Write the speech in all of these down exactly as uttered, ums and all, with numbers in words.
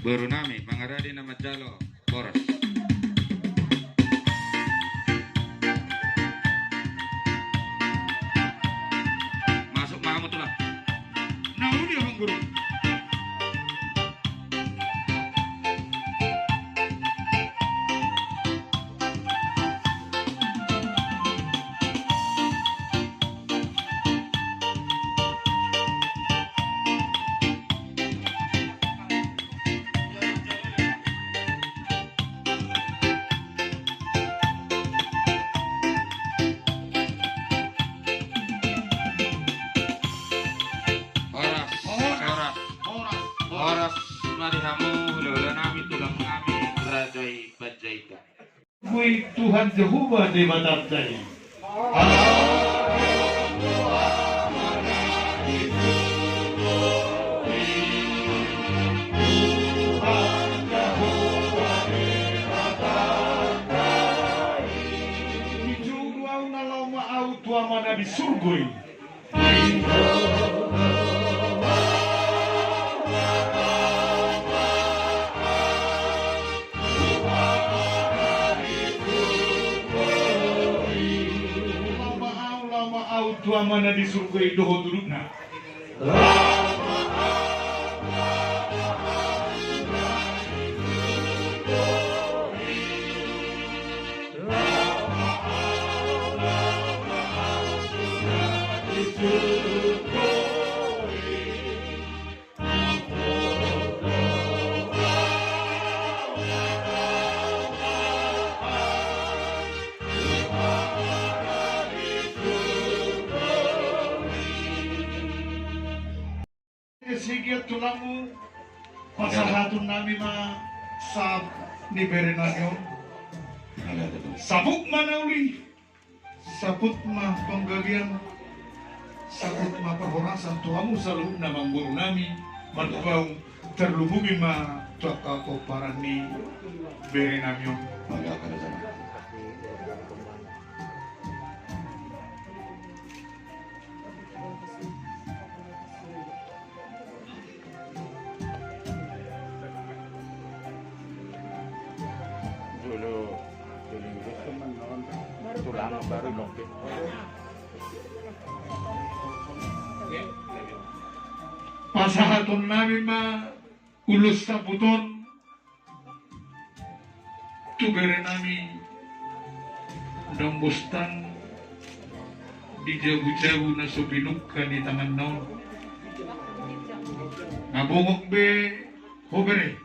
Boru nami, mangarade na manjalo boras. Masuk ma hamu, Tulang. Na uli, Amang Guru. Horas, horas, horas ma di hamu hulahula nami, tulang nami, raja i Panjaitan. Boi Tuhan Jahowa Debatanta i. Dijou do au, na laho ma au tu Amanta di surgo i. Laho ma au, laho ma au tu Amanta di surgo i dohot udutna. Sige, tulangmu, pasahaton nami ma sahap ni bere nami on. Saput ma na uli, saput ma panggalian, saput ma parhorasan tu hamu saluhutna, Amangboru nami, martupaung, tarlumobi ma tu angka pomparan ni bere nami on. Dulu, dulu itu teman non, tulang baru logit. Pasahaton nami ma ulos saput on tu bere nami na umbos tang di jabu-jabu na so pinungka ni tanganna on. Nga bongok be ho bere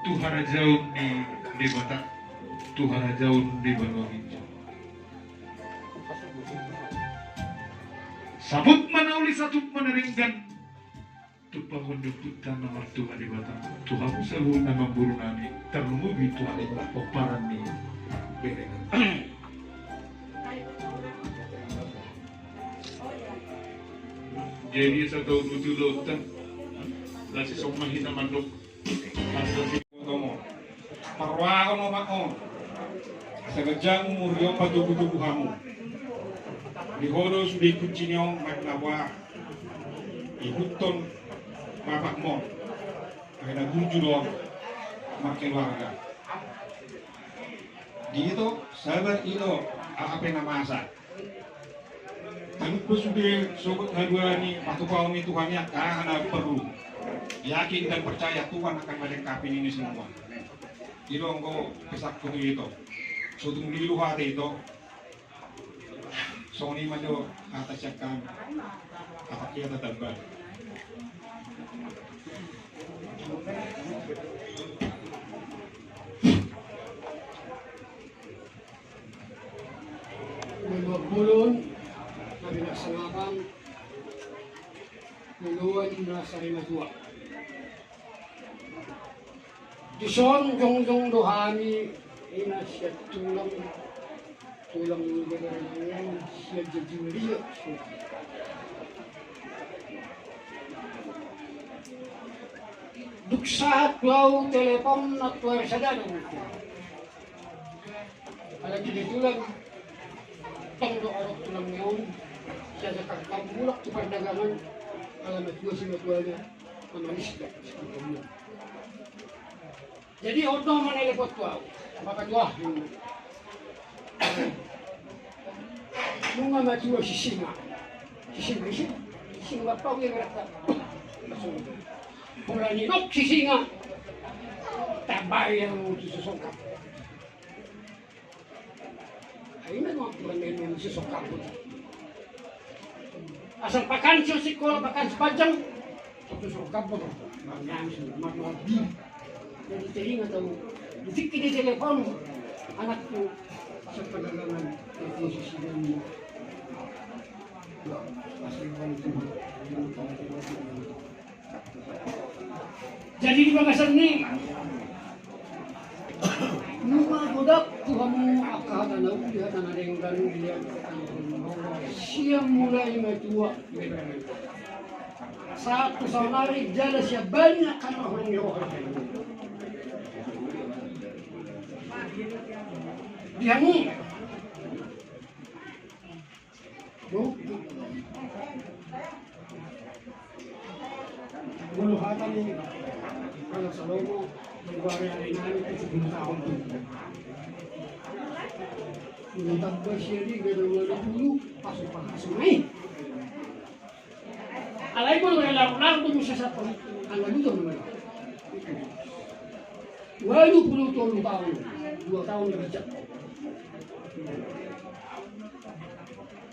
tu harajaon ni Debata, tu harajaon di banua ginjang. Saput ma na uli, saput ma na denggan. Tumpahon ni ompunta na martua Debata tu hamu saluhutna, Amangboru nami, tarlumobi tu hamu pomparan ni bere nami. Jadi sataon uju lotan, lasi soma hita mandok. Asa si Tomo. Parrohahon omak on. Asa ganjang umur ni on, patogu-togu hamu. Di ho do sude kunci ni on, baik na boha. Ihuthon bapakmon. Baik na burju do on. Markeluarga. Di ito, sabar ito, aha pe na masa. Talup do sude sogot haduan i, patupaon ni Tuhan i angka aha na porlu. Yakin dan percaya Tuhan akan melengkapi ini semua. I do anggo pesanku tu ito. So tung lilu hata ito. Songon i ma jo hata sian hami. Apa ia tatamba. Manoa bolon, na pinasangapan, manoa ni na sari matua. Dison jongjong do hami, ina sian tulang, tulang ni bere nami on, sian jajuna dia. Dung sahat tu au telepon na tu ari sadana. Ala kebetulan tong do adong tulang ni on, sian Jakarta mulak tu pardagangan, ala matua simatuana, mamanis da. Jadi on do manalepon tu ahu, maka tu ahu. Nunga matua si Singa. Si Singa, si Singa, si Singa, pau ia berata. Pola nidok si Singa. Tabai yang tu sosokap. Ai memang Tuhan memang sosokap. Asal pakan si sikola, pakan si panjang. Sosokap. Jadi teringat tahu. Di telepon anakku. Sepedalangan. Jadi di bagasan ni, nunga godang tu hamu angka hata na uli, hata na denggan, sian mulai matua sahat tu saonari jala sian bani angka na holong ni roha. Di hamu. Molo hata ni anak Salomo, menggoari ari nami tujuh puluh tahun tu. Molo tambah sian i, gabe ualu pulu, pasu-pasu nai. Alai molo berlalu-lalu tu musa satu, angga duta mulai. Ualu pulu tolu tahun, dua tahun lebih cak.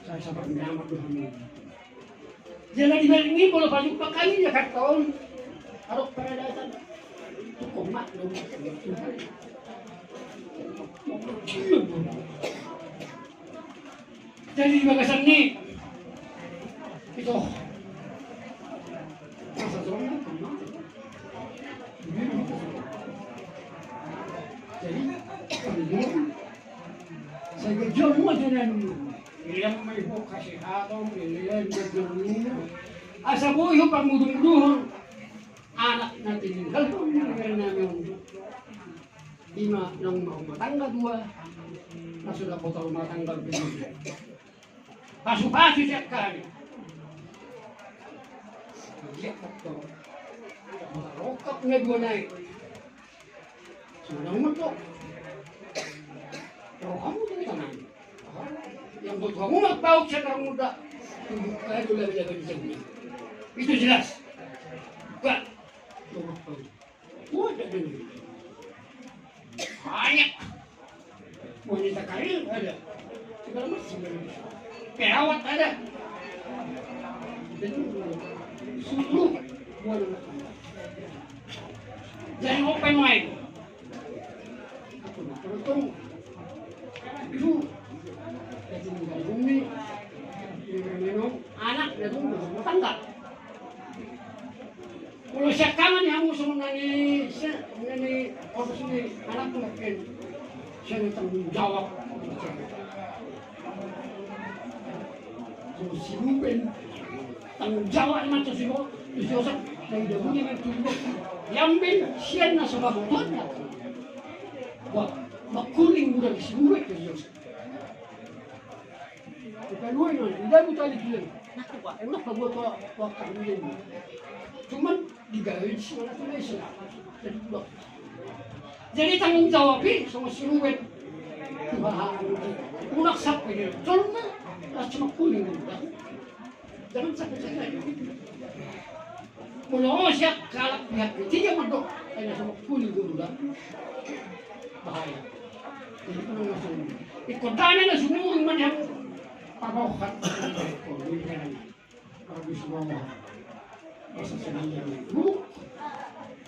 Saya sabar nyaman Tuhan. Jala di balik ni molo pajumpang hami di Jakarta on. Adong paradaton. Tukon mak dong. Jadi di bagasan ni. Itu. Masa jorong. Jadi, saya jam aja nanti. Ia ma i ho kesehatan, ia ma i ho. Asa boi ho pangudung-udunghon. Anak na tininggalhon, ia na memang. Ima naung marumah tangga dua. Na so dapotan rumah tangga dua. Pasu-pasu sian hami. Ia dapotan. Rongkap na dua nai. Sudah umat kok. Rohamu tu tangan. Yang buat kamu mah bau sian orang muda. Tunjuk aja lagu-lagu di sini. Itu jelas. Buat. Buat ada. Banyak. Wanita karir ada. Segala macam. Perawat ada. Jadi, suruh. Buat anak. Jadi open mind. Anak na tung rumah tangga. Molo sian hami ni hamu songon na ni, songon na ni, apa sih ni, anak tu makin. Saya tanggung jawab. Songon si Ruben. Tanggung jawab ma tu si Bo, tu si Yosep, na ida buni ma tu Bo. Yang ben sian na so babotoan. Wah, makuling udah di si Ruben tu si Yosep. Kita dua ini, ida buta di dia. Wah, enak lah buat wah, wah, kan dia. Cuman digawe di sini tu na Islam. Jadi dua. Jadi tanggung jawab i songon si Ruben. Tuhan, unang sampe dia. Jolma, las cuma kuning dia. Jangan sampai saya. Molo sian halak pihak ketiga mandok, hanya sama kuning dia. Bahaya. Jadi unang masuk. Ikon damai na sumurung mana? Pabohat. Habis ngomong. Masa senang jadi. Bu.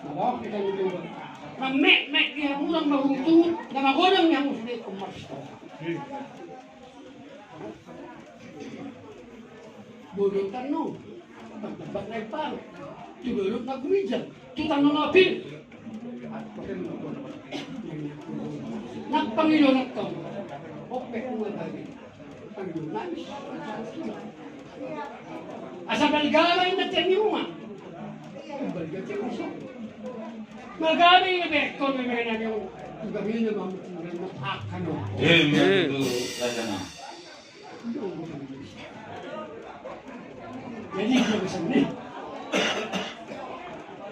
Maaf kita dulu. Na metmet dia ulang baru tu, na magodang dia mesti komersial. Bodo tano. Bang, bang, bang, bang. Tu dulu tak bijak. Tu tano na pil. Nang pangido nang tong. Ope, dua kali. Pangido nangis. Asa balga inna tiang ni uma. Balga tiang ni so. Balga ni be kon be mena ni. Balga ni be mena ni. Akan. Amen. Itu saja. Jadi dia bisa ni.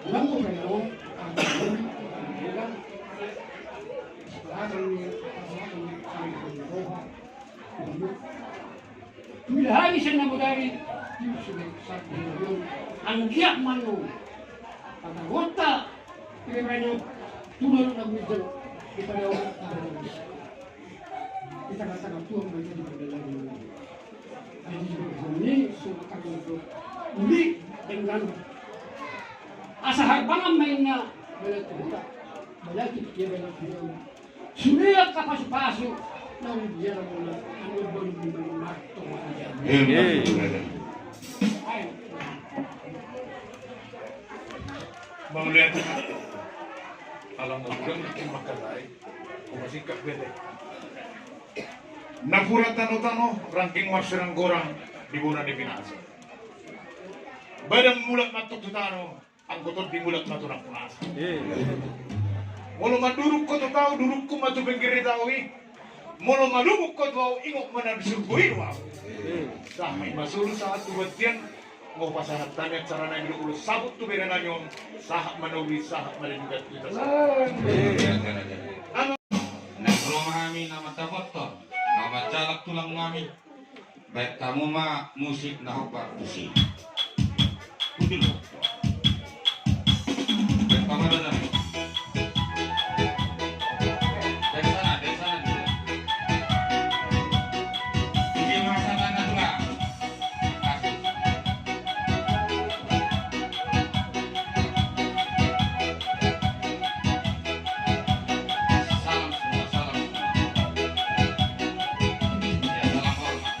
Namun kalau, Anggiat ma annon pataranta, ibaen tulang na bujang di pada orang di tengah-tengah tuang menjadi perdagangan. Jadi, ini semua kami untuk uli dengan asa harbangan mainnya, bela tulang, bela tulang, bela tulang. Sude angka pasupasu na di dalam mula, anu baru di dalam marto. Amin. Amin. Mauliate. Alang na udang na kin makarai, kumasingkat bete. Napuran tano-tano, rangging marsiranggorang di bona ni pinasa. Badan mulak mantuk tu tano, anggo tondi mulak ma tu nampuna. Molo manduruk ho tu tao, durukku ma tu pinggir ni tao i. Molo malubuk ho tu ahu, ingot ma na di surgo i do ahu. Sahat ma solu, sahat tu bontean. Nga pasahat hami acara nami do ulos saput tu bere nami on. Sahat ma na uli, sahat ma na juga tu ita. Naeng ro ma hami na mandapothon na manjalak tulang nami. Baen hamu ma musik na hombar tusi. Udil. Baen hamu ma dana. Dari sana, dari sana dulu. Ini masa tanah juga. Kasih. Salam semua, salam semua. Ya, salam hormat.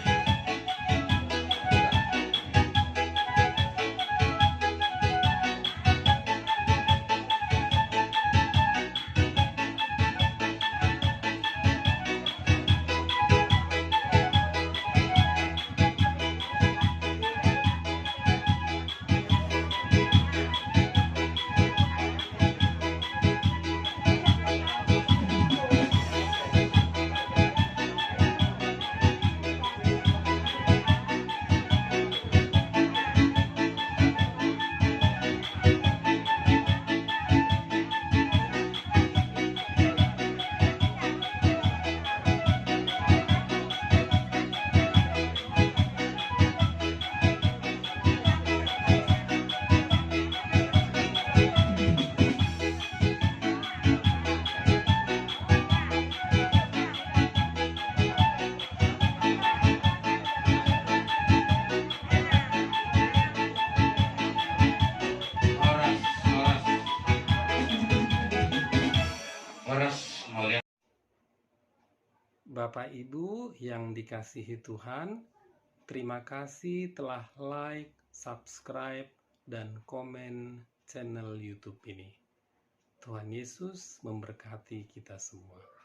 Horas, horas. Horas, mauliate. Bapak Ibu yang dikasihi Tuhan, terima kasih telah like, subscribe, dan komen channel YouTube ini. Tuhan Yesus memberkati kita semua.